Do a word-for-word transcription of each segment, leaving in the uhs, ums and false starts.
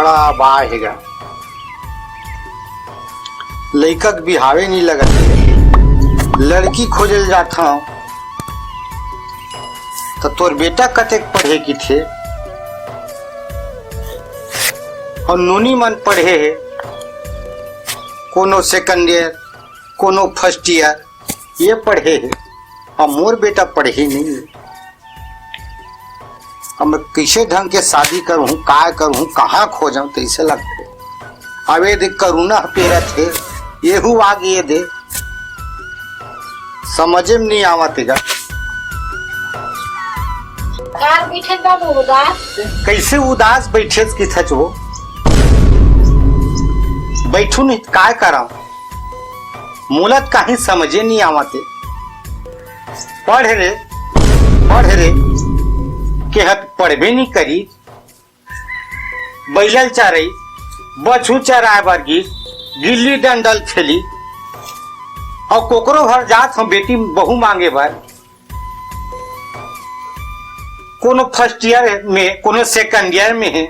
बा, बा हे गा। लइका के बिहावे नइ लगत हे। लड़की खोजे ल जात हंव, त तोर बेटा कतेक पढ़े कथे? अउ नोनी मन पढ़े हे, कोनो second year, कोनो first year, ये पढ़े हे, अउ मोर बेटा पढ़े नइ हे। अब मैं कइसे ढंग के शादी करहूं, काय करहूं, कहां खोजंव, तइसे लगथे। अब ये दे करोना पेरत हे, येहू आगे ये दे, समझे में नइ आवत हे गा। का बैठे बाबू उदास? कइसे उदास बैठे किथच वो? बैठू नहीं, काय करंव? मोला त काहीं समझे नइ आवत हे। पढ़ रे, पढ़ रे, केहे पढ़बे नइ करिस। बइला ल चराइस, बछरू चराय बर गिस, गिल्ली डंडा ल खेलिस, अउ कोकरो घर जात हंव बेटी बहू मांगे बर। कोनो first year में, कोनो second year में हे।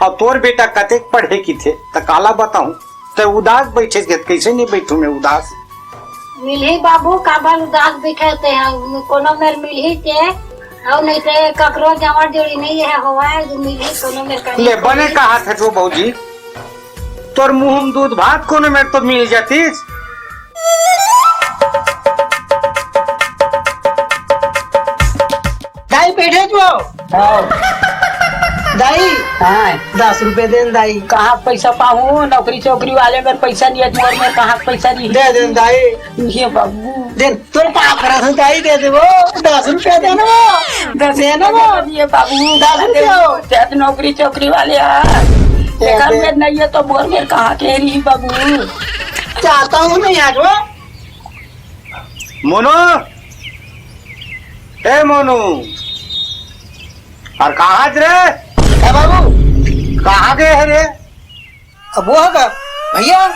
अउ तोर बेटा कतेक पढ़े कथे, त काला बताहूं? त उदास बैठे के, कइसे नइ बैठू मैं उदास? मिलही बाबू, काबर उदास बैठे ते हैं? कोनो मेर मिलही ते, अउ नहीं ते ककरो जवां जोड़ी नइ हे होवय, जो मिलही कोनो मेर कहीं ले, बने कहाथस वो भौजी, तोर मुंह में दूध भात कोनो मेर तो मिल जातिस। दाई, बैठे तो। हाँ। दाई, हाँ। दस रुपया दे न दाई। कहाँ पैसा पाहूँ? नौकरी चौकरी वाले मेर पैसा नइ हे, मोर मेर कहाँ पैसा नइ हे? दे दे न दाई। ये बाबू। दे, तोर पाँव परत हंव दाई, दे दे वो। दस रुपया दे न वो। दस दे न वो। ये बाबू। दस रुपया हो। शायद नौकरी चौकरी वाले आ। दे एकर दे। मेर नइ हे तो मोर मेर कहाँ के रही बाबू? जात हंव मैं आज वो। मोनू, ए मोनू, अरे कहाँ रे? ए बाबू। कहाँ गे हे रे? अब वो हे का भैया?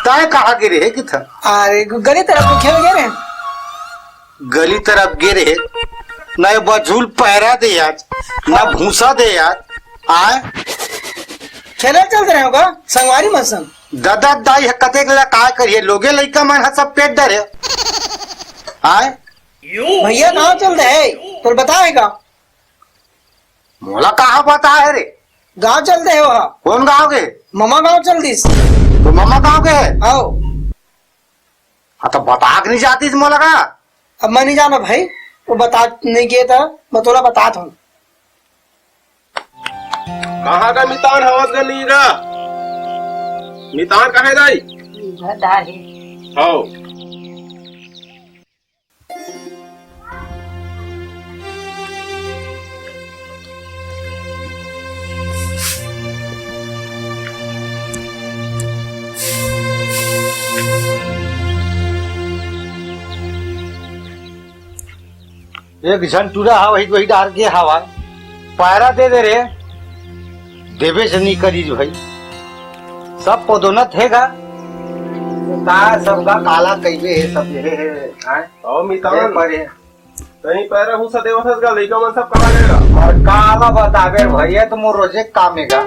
तैं कहाँ गे रहे किथस? अरे गली तरफ तो खेले गे रहेंव। गली तरफ गे रहे, ना ये बछरू ल पैरा दे आज, ना भूसा दे आज। आय? खेले चलत रहेंव का संगवारी मन संग। ददा दाई हे, कतेक ला काय करिए, लोगे लइका मन ह सब पेट डरे। आय? भैया गाँव चल दे हे, तोला बताय हे का? मोला कहाँ बताय हे रे? गाँव चल दे हे वो। कोन गाँव के? ममा गाँव चल दिस। तो ममा गाँव के हे? आओ। हाँ, त बता के नइ जातिस मोला का? अब मैं नइ जानंव भाई, वो बता नइ गे त मैं तोला बतात हंव। कहाँ का मितान हवस गा नीरा? मितान कहाँ हे दाई? घर डार हे। हव। एक झन टूरा हवय, वही, वही डार गे हवय। पैरा दे दे रे। देबे से नइ करिस भाई। सब पदोन्नत हे गा। का सब का काला कहिबे हे, सब ये हे, हैं? ओ मितान। ए परे। तहीं पैरा भूसा देवत हस गा, लइका मन सब कहाँ गे गा? अउ काला बताबे भैया, तो मोर रोजे के काम हे गा।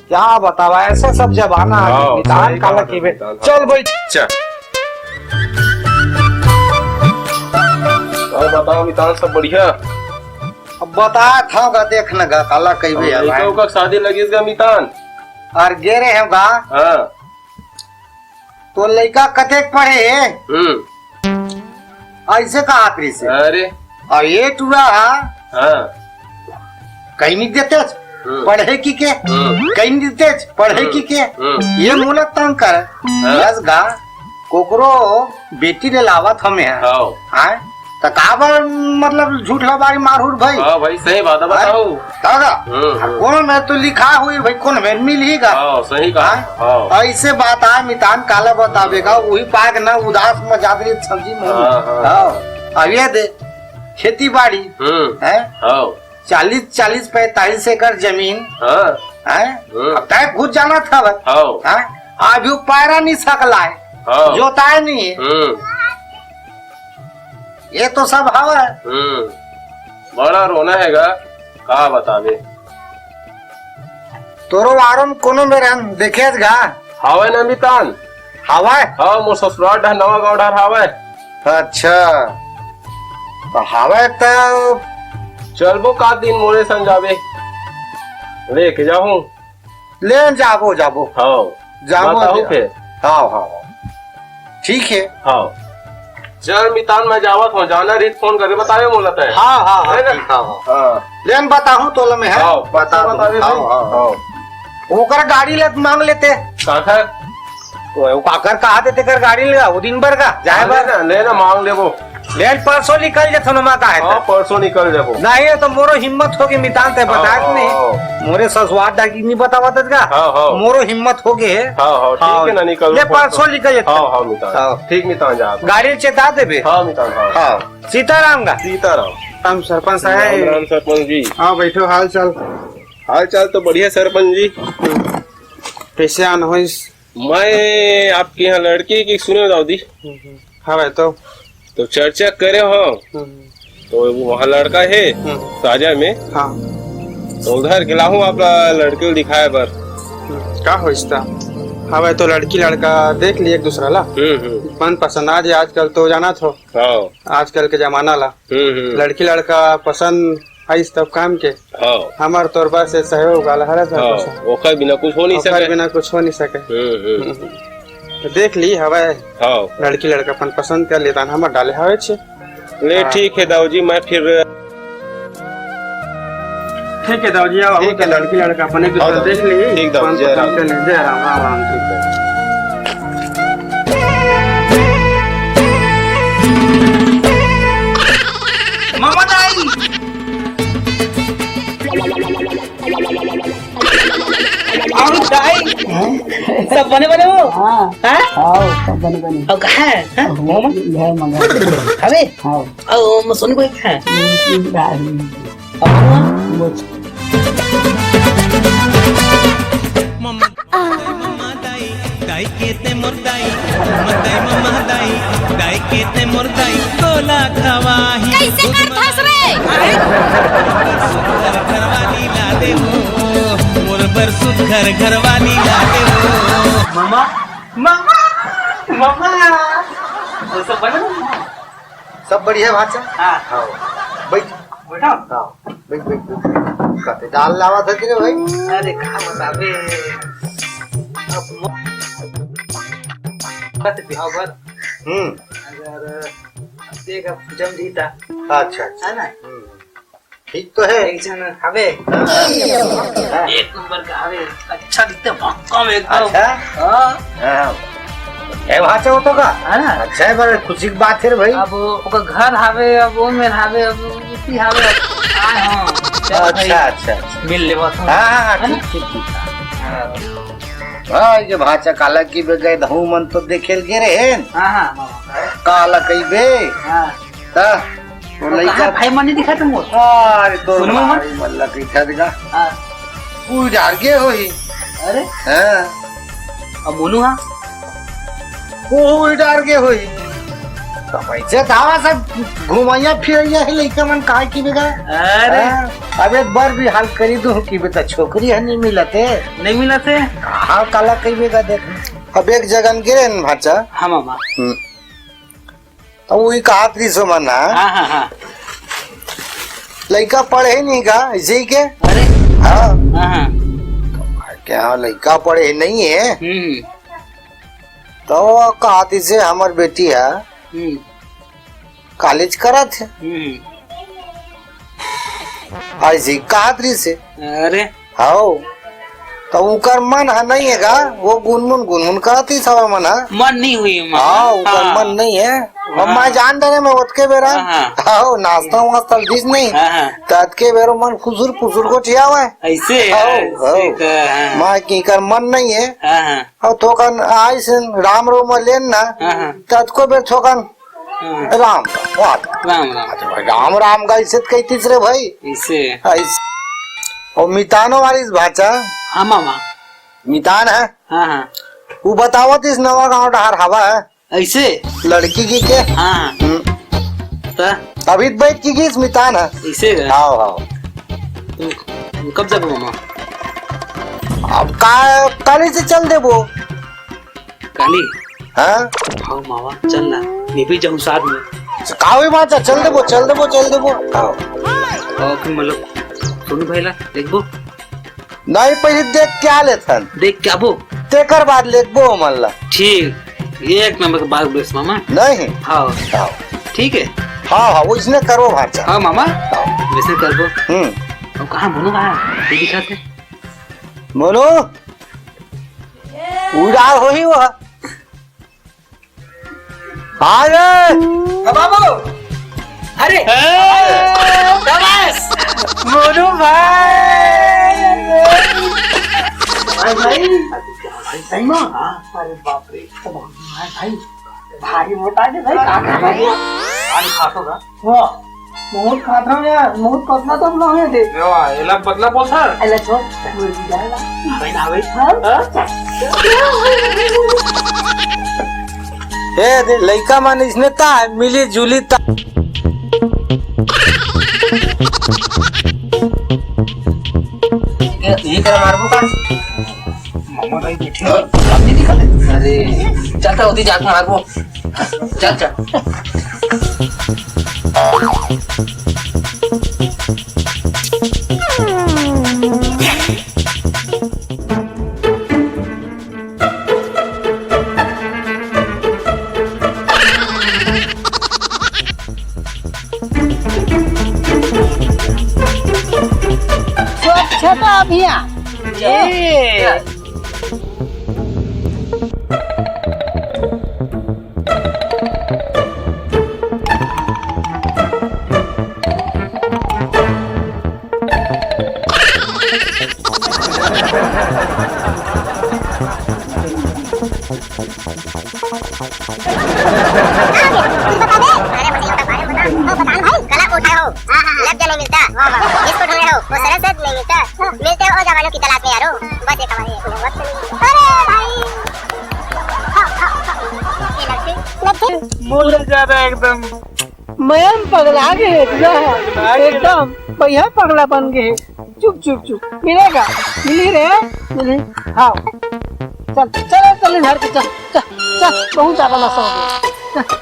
का बतावंव, अइसे सब जमाना हे। हाँ, मितान सही काला कहा कहिबे। मितान। चल बइठ। चल। अउ बताव मितान, सब बढ़िया? अब बतात हंव गा, देख न गा, काला कहिबे अब यार। लइका उका के शादी लगिस गा मितान? अउ गे रहेंव गा। हाँ। तोर लइका कतेक पढ़े हे? हम्म। अइसे कहात रहिसे। अरे। अउ ये टूरा हा। हाँ। कहि नइ देतेस, हम्म। पढ़े कहिके। हम्म। कहि नइ देतेस, पढ़े हम्म। कहिके। हम्म। ये मोला तंग करय। हाँ। बस गा, कोकरो बेटी ले लावत हंव मैं। हाँ। हाँ? त काबर, मतलब, झूठ लबारी मारहूं रे भाई? हाँ भाई, सही बात हे, अरे, बताव। का गा? हम्म, अउ हम्म। कोनो मेर तो लिखा होही भाई, कोनो मेर मिलही गा। हाँ, सही कहा। हाँ? हाँ। अइसे बात आय मितान, काला बताबे गा, उही पाय के ना उदास म जात रहिस सब्जी म। हाँ, हाँ। हाँ। अब ये दे, खेती बाड़ी, हम्म। हैं? हाँ। चालीस, चालीस पैंतालीस एकड़ जमीन, हाँ। हैं? हम्म। अब तैं खुद जानत हवय। हाँ। हैं? अभी वो पैरा नइ सकलाय, हाँ। जोताय नइ हे। हम्म। ये तो सब हवय। हम्म, बड़ा रोना हे गा, का बताबे। तोरो वारो म कोनो मेर हन देखे हस गा? हावय ना मितान। हावय? हाँ, मोर ससुराल डहर, नवा गांव डहर हावय। अच्छा, तो हावय तो चलबो का दिन मोरे संग जाबे, लेके जाहूं। ले जाबो, जाबो। हाँ। जाबो बताहूं दे। फिर। हाँ, हाँ, हाँ। ठीक है। हाँ। चल मितान, मैं जावत हूँ, जाना रहित फोन करे बतावे मोला तय। हाँ, हाँ, हाँ, है ना? ठीक, हाँ, हाँ। हाँ। ले न बताहूँ तोला मैं, है? हाँ, बता दो। बतावे हाँ, भाई। हाँ, हाँ। हाँ। ओकर गाड़ी ले मांग लेते। काकर? वो काकर कहा देते कर गाड़ी ले, वो दिन भर का, जाए हाँ, भर। ले ना, ले ना, मांग लेबो। ले न परसों निकल जथो नमा का है हाँ, तो। परसों निकल जाबो। नहीं, तो मोरो हिम्मत होगे मितान, ते हाँ, बतात हाँ, नहीं। हाँ। मोरे ससुराल डाकी नहीं बतावत का? हाँ, हाँ। मोरो हिम्मत होगे है। हाँ, हाँ, ठीक हाँ। है ना, निकल ले, परसों निकल जाते। हाँ, हाँ, मितान। हाँ। ठीक मितान, जा। गाड़ी चेता देबे। हाँ, मितान, हाँ। हाँ। सीताराम का। सीताराम। राम सरपंच साहब। राम, राम सरपंच जी। हाँ, बैठो, हाल चाल। हाल चाल तो बढ़िया सरपंच जी। कैसे आन होइस? मैं आपके यहाँ लड़की की सुने दाऊ दी। हम्म, हम्म। हाँ भाई, तो? तो चर्चा करे हो, हम्म। तो वो वहाँ लड़का है, हम्म। साजा में। हाँ। तो उधर गेला हूँ आप लड़के को दिखाए बर। हम्म, का होइस ता? हाँ भाई, तो लड़की लड़का देख लिए एक दूसरा ला। हम्म, हम्म। मन पसंद आ जाए, आजकल तो जाना थो। हाँ। आजकल के जमाना ला। हम्म, हम्म। लड़की लड़का पसंद आइस तब काम के। हाँ। हमार तोर बस से सहयोग वाला हरे सब हाँ, कुछ। ओकर बिना कुछ हो नहीं ओकर सके। बिना कुछ हो नहीं सके। हम्म, हम्म। हम्म। तो देख ली हवे। हाँ। लड़की लड़का अपन पसंद कर लेता, हमर डाले हवे छे। ले हाँ। ठीक है दाऊ जी, मैं फिर ठीक है दाऊ जी, आओ, ठीक है। लड़की लड़का अपन एक दूसरा हाँ, देख ली। ठीक दाऊ, अपन जय राम। पसंद कर ले। जय राम, राम राम, ठीक है। मामा दाई। अउ दाई, हैं? सब बने बने हो? हाँ। हाँ? हाँ, सब बने बने। अउ कहाँ है? हाँ? वो मोमन? ये है मगर। अबे? हाँ। अउ, मैं सोनू को एक है। ये, ये दाई। अउ वो? वो मम्मा दाई, मम्मा दाई, दाई के ते मोर दाई, मम्मा दाई, मम्मा दाई, दाई के ते मोर दाई, तोला खवाही। कैसे करथस रे? अरे! घर, घरवाली ला दे वो, मोर बर सुघर घरवाली ला दे वो। मामा, मामा, मामा। वो सब बना? सब बढ़िया भाचा? हाँ। हाँ। बैठ। बैठा? हाँ। बैठ, बैठ, बैठ। कहते दाल लावा था तेरे भाई। अरे, कहाँ बताबे? अब म-, बस बिहाव भर। हम्म। अगर देख, अब जम जीता। अच्छा, अच्छा। है ना? हम्म। ठीक तो है। एक झन हवे। हाँ। एक नंबर का हवे, अच्छा दिखते, भक्कम एकदम। अच्छा? हाँ। हाँ। ए, वहाँ से हो तो का? है ना? अच्छा है, बड़े खुशी की बात है रे भाई। अब ओकर घर हवे, अब वो में हवे, अब इसी हवे, अब आए हो। चल भाई, अच्छा, अच्छा, अच्छा। मिल लेबो तो। हाँ, हाँ, हाँ, है ना? ठीक, ठीक, ठीक। हाँ। हाँ, ये भाचा काला की बे गए धऊ मन तो देखेल गे रहे हैं। हाँ, हाँ, मामा। काला कही बे। हाँ। ता, वो तो लइका कहाँ भाई मन नहीं दिखा तुमको? अरे, तो सुनो मन। भाई मन ला कइठा दिखा। हाँ। वो डार गे होही। अरे? हाँ। अब मोनू हा? वो डार गे होही। तो पैसे धावा सब घुमाइया फिरैया है लइका मन काय की बेगा? अरे। हाँ। अब एक बार भी हाल करी दूँ कि बेटा छोकरी है नहीं मिलते। नहीं मिलते? हाँ, काला कही बेगा देख। अब एक जगन गिरे न भाचा। हाँ मामा। हम्म। त उही कहत रहिस ओमन ह। हाँ, हाँ, हाँ। लइका पढ़े नहीं गा, इसे ही के? अरे। हाँ। हाँ, हाँ। क्या लइका पढ़े नहीं है? हम्म। तो वो कहत इसे हमर बेटी ह, हम्म। कॉलेज करत है। हम्म। ऐसे ही कहत रहिस हे। अरे। हाव। त उकर मन ह नहीं हे गा, वो गुनगुन गुनगुन करत ही सब मन ह। मन नहीं हुई मन। हाँ, उकर हाँ। मन नहीं हे। हाँ। मैं जान डरे मैं ओतके बेरा। हाँ, हाँ। हाव, नाश्ता वास्ता दिस नहीं। हाँ, हाँ। त अतके बेरो मन फुसुर फुसुर गोठियावय। ऐसे, हाव, ऐसे हाव। का, हाँ। मैं की कर मन नहीं हे। हाँ, हाँ। अउ थोकन आइस राम रो म लेन ना, हाँ, हाँ। त अतको बेर थोकन हाँ। राम, वाह। राम, राम। अच्छा भाई, राम, राम का इसे त कहितिस रे भाई। इसे। हाँ, इस-, अउ मितानो वाली इस भाचा। हाँ, मामा। मितान है। हाँ, हाँ। वो बतावत इस नवा गांव डहार हवा है। ऐसे? लड़की की के? हाँ, हाँ। हम्म। त? अभी त बैठ की की इस मितान है। इसे है? हाव, हाव। तुम, तुम कब जाबो मामा? अब का, काली से चल देबो। काली? हाँ? हाँ मामा, चल ना, मैं भी जाऊँ साथ में। का होई बात है, चल देबो, चल देबो, चल देबो। हाँ। और फिर मतलब, सोनू भाई ला देखबो? नहीं, पहले देख के आ लेथन। देख के आबो? तेकर बाद लेखबो हमन ला। ठीक, एक नंबर के बात बोलेस मामा। नहीं। हाँ। हाँ। ठीक है। हाँ, हाँ, वो इसने करबो भाचा। हाँ मामा। हाँ। वैसे करबो। हम्म। अब कहाँ मोनू, कहाँ है? ये दिखा थे। मोनू, उड़ा होही वो। अरे! बाबू! अरे! शाबाश! मोनू भाई! भाई, भाई! भाई, सही में? हाँ। अरे बाप रे! भाई, भाई! भारी मोटा है भाई, का खा गया? भारी खास होगा। वाह, बहुत खात रहा हूँ यार, बहुत पतला तो हम लोग हैं थे। एला पतला बोलता? एला छोड़, मुर्गी जाएगा। भाई ना भाई। हाँ? हाँ? ए दे, लइका मन इसने ता मिली जुली ता। ये, ये कर मारबो का? मामा भाई बैठे हैं। अभी दिखा दे। अरे, चल तो उदी जाके मारबो। चल, चल। स्वच्छता अभियान। ये। अरे, बताओ, अरे, बताओ, अरे, बताओ, बताओ, भाई, गला उठाए हो। हाँ, हाँ, हाँ। लफ्ज नहीं मिलता। वाह, वाह। जिसको ढूंढ रहे हो, वो सरस नहीं मिलता। मिलते हो जवानों की तलाश में, यारो। बस एक हमारी एक मोहब्बत सुनी। अरे, भाई। हाँ, हाँ, हाँ। ये लफ्ज, लफ्ज। बोले जा रहा है एकदम। मैं पगला गे हे, एकदम भैया पगला बन गे हे। चुप, चुप, चुप। मिलेगा, मिली रे, मिली। हाँ। चल, चल, चल, घर पे चल, चल, चल, बहुत ज्यादा नशा हो गया। चल।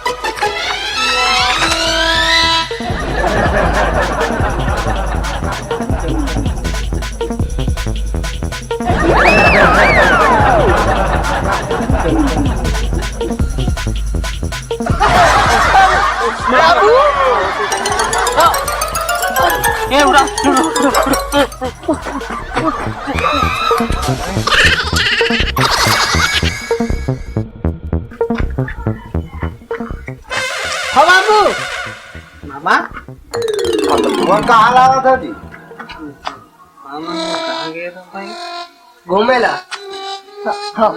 बाबू। ए, उड़ा, उड़ा, उड़ा, उड़ा। हाँ, बाबू। मामा। तुम्हारा कहाँ लावा था जी? मामा, कहाँ गए थे भाई? घूमे ला। हाँ, हाँ।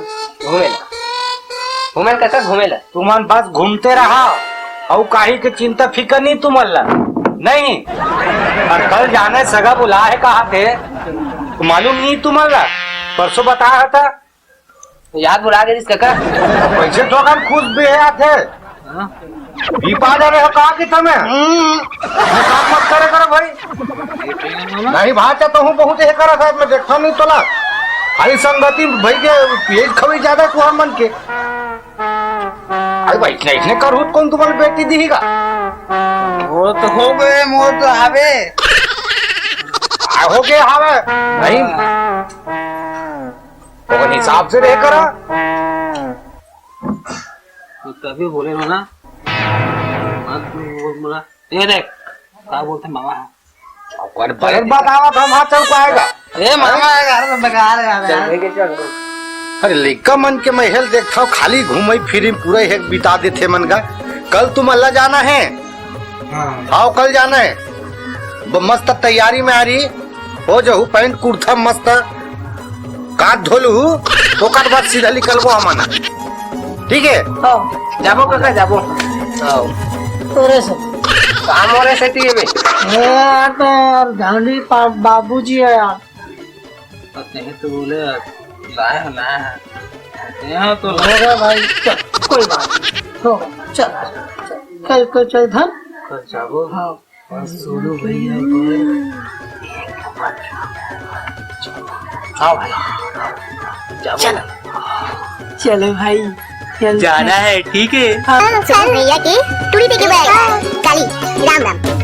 घूमे ला। घूमे ला, काका, घूमे ला। तुमन बस घूमते रहा, अउ काहीं के चिंता फिकर नहीं तुमन ला। नहीं, अउ कल जाने सगा बुलाए हे कहा थे, तो मालूम नहीं तुमन ला। परसों बताया था। याद भुला गे रिस, काका। कैसे तो अगर खुश भी है आथे। हाँ। पी पा जा रहे हो कहा कि तुम्हें? हम्म। मजाक मत करे करो भाई। नहीं भाचा तो हूँ बहुत ये करा था, मैं देखा नहीं तोला। खाली संगति भाई के पेज खवी ज्यादा कुहा मन के। अरे भाई, इतने, इतने करहूत कौन तुम्हारी बेटी दिहीगा? वो तो हो गए, मोर तो आवे। आ, हो गए हावे। नहीं। ओकर हिसाब से रहे करा। तो तभी बोले हो ना, मत बोल बोला। ये देख, का बोलते मामा? ओकर बड़े बतावा था, वहाँ चल पाएगा। ए मामा, यार, तो बेकार है यार। चल, लेके चल। अरे, लइका मन के महल देखथव, खाली घूमे फिरे, पूरा एक बिता देथे मन का। कल तुम अल्लाह जाना है। हाँ। हाव, कल जाना है। ब-, मस्त तैयारी में आ रही, हो जहू पैंट कुर्ता मस्त, काट धो लूहू, ओकर बाद सीधा निकलबो हमन। ठीक है? हाँ। जाबो काका, जाबो। हाँ। तोरे से। काम हो रहे से टीवी में। हे यार, तो यार, गांधी पा-, बाबूजी है यार। नहीं तो बोले, लाया, लाया। यहाँ तो हो गया भाई, चल, कोई बात नहीं। हो गया, चल, चल, चल, चल, धन। कल जाबो। हाँ। और सोनू भैया को हाँ भाई, चलो। चलो भाई, चल। जाना है, ठीक है। हाँ, चल भैया के टूरी देखे बैग। काली, राम राम।